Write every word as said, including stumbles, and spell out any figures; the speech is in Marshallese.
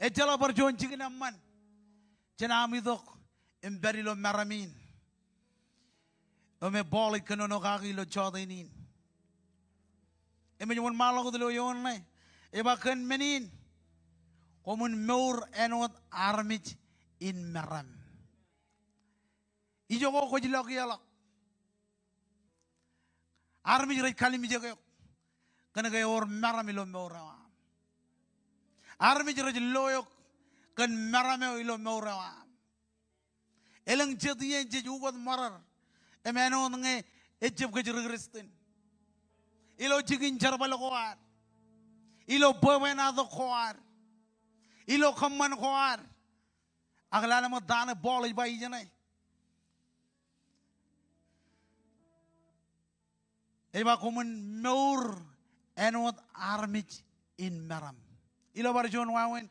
Ejjeḷọk bar juon jikin eṃṃan jān aṃ itok im pād ilo meram in. Eo me Paul ej kōnono kaki ilo jọteen in. Im ej wōnṃaanḷọk wōt ilo eoon ṇe. Ej ba kōn men in, koṃwin mour āinwōt armej in meram. Ijoko kwōj lọk ioḷọk. Armej rej kalimjek eok kōn ke ewōr meram ilo mour eo aṃ. Armej rej lo eok kōn meram eo ilo mour eo aṃ. Elōñ jet iien jej ukōt ṃōrōr im āinwōt ñe ejjab kōj ri Kristian. Ilo jikin jerbal ko ad, ilo bwebwenato ko ad, ilo kōṃṃan ko ad. Ak lale ṃōk ta ṇe Paul ej ba ijeṇe. Ej ba koṃwin mour āinwōt armej in meram. Ilo bar juon wāween